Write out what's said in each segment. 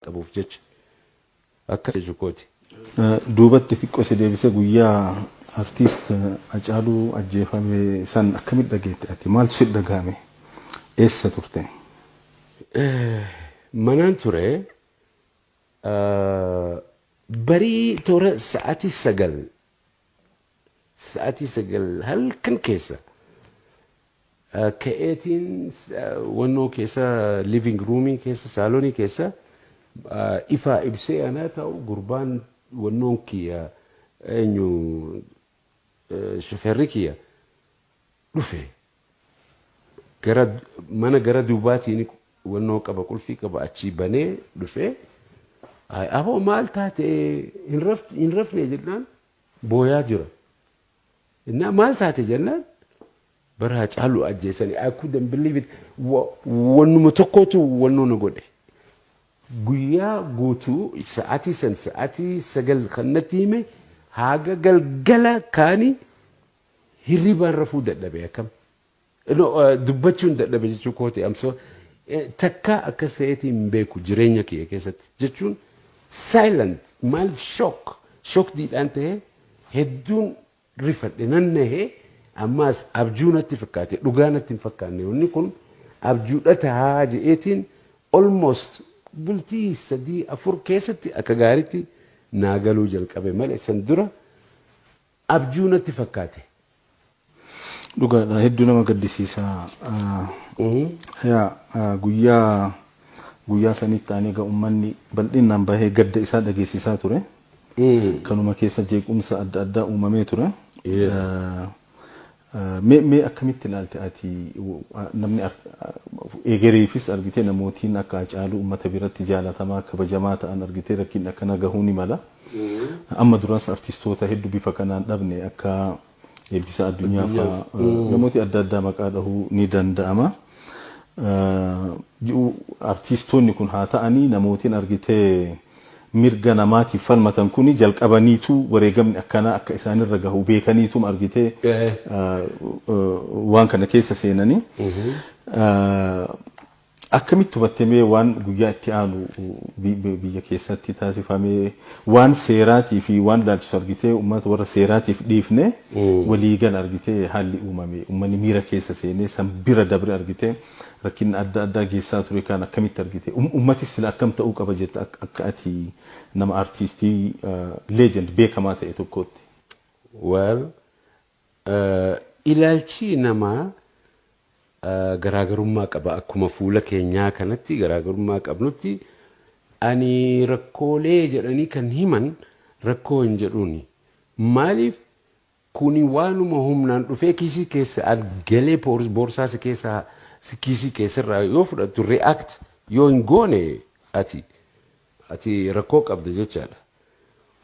Qabuuf jecha akka jechuukooti. Duubatti xiqqoo si deebisee, guyyaa artiist Hacaaluu ajjeefame san akkamitti dhageette ati? Maaltu si dhagahame? Eessa turte? Manaan ture. Barii toora sa'aatii 9 halkan keessa ka'eetiin wannoo keessa, living roomii keessa, saalonii keessa ifaa ibsee anaa ta'u, gurbaan wannoon kiyya eenyu, shofeerri kiyya dhufe. Gara mana gara duubaatiin wannoo qaba, qulfii qaba, achii banee dhufe. "Aboo, maal taate? Hin rafne?" jennaan booyaa jira. Innaa maal taate jennaan, bara Hacaaluu ajjeesanii. I couldn't believe it. Wannuma tokkotu wannoo na godhe. Guyyaa guutuu sa'aatii san, sa'aatii 9 kan natti hime, haga galgala kaanii hirribaan rafuu dadhabe akkam. Dubbachuun dadhabe jechuu kooti amsoo takka akkas ta'eetiin hin beeku jireenya kiyya keessatti jechuun, silent. Maaliif? Shock diidhaan ta'ee hedduun rifadhe, nan nahee. Ammaas abjuu natti fakkaate, dhugaa natti hin fakkaanne. Wanni kun abjuudha tahaa je'eetiin almost bultii 3-4 keessatti akka gaariitti naa galuu jalqabe malee san dura abjuu natti fakkaate. Dhugaadha, hedduu nama gaddisiisa. Yaa guyyaa sanitti aanee egaa uummanni bal'inaan bahee gadda isaa dhageessisaa ture. Kanuma keessa jeequmsa adda addaa uumamee ture. Mee akkamitti ilaalte ati? Namni egereefis argitee, namootiin akka Hacaaluu uummata biratti jaalatamaa kabajamaa ta'an argitee rakkinni akkana gahuu ni mala. Amma duras artistoota hedduu bifa kanaan dhabne, akka Eebbisaa Addunyaa fa'aa, namooti adda addaa maqaa dhahuu ni danda'ama. Artistoonni kun haa ta'anii, namootiin argitee mirga namaatiif falmatan kuni jalqabaniitu wareegamni akkanaa akka isaanirra gahu beekaniitu argitee waan kana keessa seenanii. Akkamitti hubattamee waan guyyaa itti aanu biyya keessatti taasifamee, waan seeraatii fi waan ilaalchisu argitee uummata warra seeraatiif dhiifne, waliigala argitee haalli uumame, uummanni miira keessa seenee san bira dabre argitee rakkinni adda addaa geessaa ture kan akkamitti argite? Uummatis sila akkam ta'uu qaba jetta akka ati nama artiistii legend beekamaa ta'e tokkootti? Well, ilaalchi namaa garaagarummaa qaba. Akkuma fuula keenyaa kanatti garaagarummaa qabnutti, ani rakkoolee jedhanii kan himan rakkoo hin jedhuuni. Maaliif? Kuni waanuma humnaan dhufee kiisii keessa galee boorsaa si keessa, kiisii keessarraa yoo fudhattu, react yoo hin goone ati rakkoo qabda jechaadha.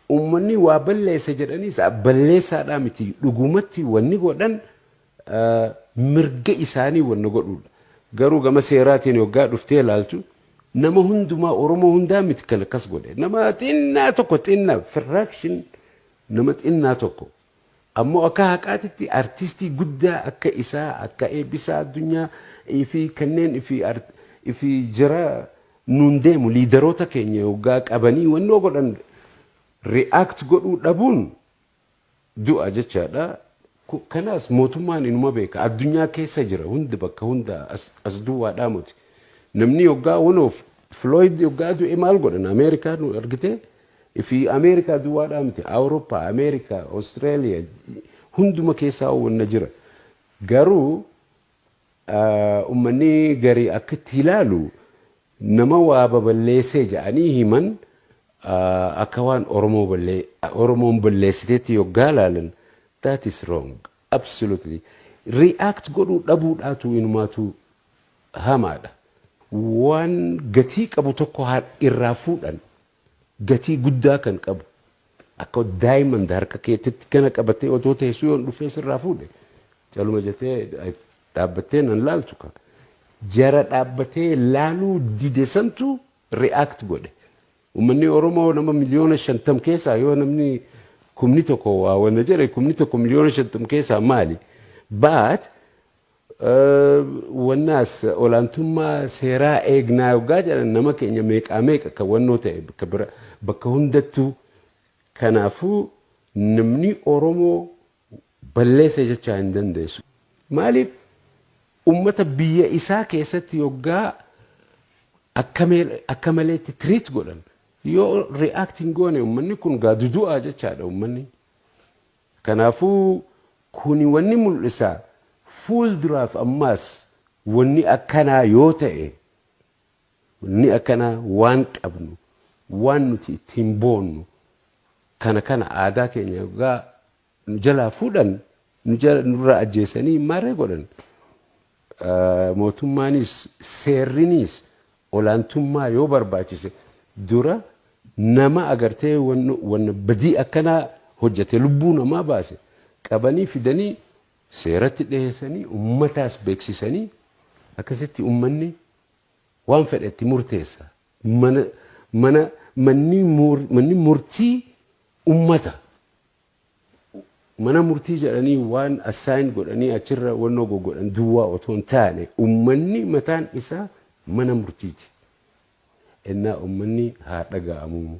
Uummanni waa balleessa jedhaniis balleessaadhaa miti, dhugumatti wanni godhan mirga isaanii wanna godhuudha. Garuu gama seeraatiin yoggaa dhuftee ilaaltu, nama hundumaa, Oromoo hundaa miti kan akkas godhe. Nama xinnaa tokko, xinnaa fraction, nama xinnaa tokko. Ammoo akka haqaatitti artistii guddaa akka isaa, akka Eebbisaa Addunyaa fi kanneen fi jara nuun deemu, leaderoota keenya yoggaa qabanii wannoo godhan react godhuu dhabuun du'a jechaadha. Kanaas mootummaan inuma beeka. Addunyaa keessa jira hundi, bakka hunda, as duwwaadhaa miti. Namni yoggaa wanoof Floyd yoggaa du'e maal godhan Ameerikaa nu argite? Fi Ameerikaa duwwaadhaa miti. Awurooppaa, Ameerikaa, Austraaliyaa hunduma keessaa wanna jira. Garuu uummanni garii akkatti ilaalu, nama waa baballeessee jedhanii himan akka waan Oromoon balleessiteetti yoggaa ilaalan, that is wrong, absolutely. React godhuu dhabuudhaatu inumaatu hamaadha. Waan gatii qabu tokko irraa fuudhan, gatii guddaa kan qabu, akka diamond harka keetitti kana qabatee otoo teessuu yoon dhufee sirraa fuudhe, caluma jettee dhaabbattee nan laaltu ka. Jara dhaabbatee laaluu dide santu react godhe. Uummanni Oromoo nama miliyoona 50 keessaa yoo namni 1,000 waa wanna jedhe, 1,000 miliyoona 50 keessaa maali? But Wannaas olaantummaa seeraa eegnaa yoggaa jedhan, nama keenya meeqaa meeqa kan wannoo ta'e bakka bira bakka hundattuu. Kanaafuu namni Oromoo balleessa jechaa hin dandeessu. Maaliif, ummata biyya isaa keessatti yoggaa akka maleetti treat godhan yoo react hin goone, ummanni kun gaa dudu'aa jechaadha ummanni. Kanaafuu kuni wanni mul'isa, fuulduraaf ammaas wanni akkanaa yoo ta'e, wanni akkanaa waan qabnu, waan nuti ittiin boonnu kana aadaa keenya yoggaa nu jalaa fuudhan, nurraa ajjeesanii maarree godhan. Mootummaanis seerrinis olaantummaa yoo barbaachise, dura nama agartee wanna badii akkanaa hojjete, lubbuu namaa baase, qabanii fidanii seeratti dhiyeessanii, ummataas beeksisanii, akkasitti ummanni waan fedhetti murteessa. Mana mana manni manni murtii ummata. Mana murtii jedhanii waan assign godhanii achirra wannoo goggodhan duwwaa otoo hin taane, ummanni mataan isaa mana murtiiti. Innaa ummanni haa dhaga'amu.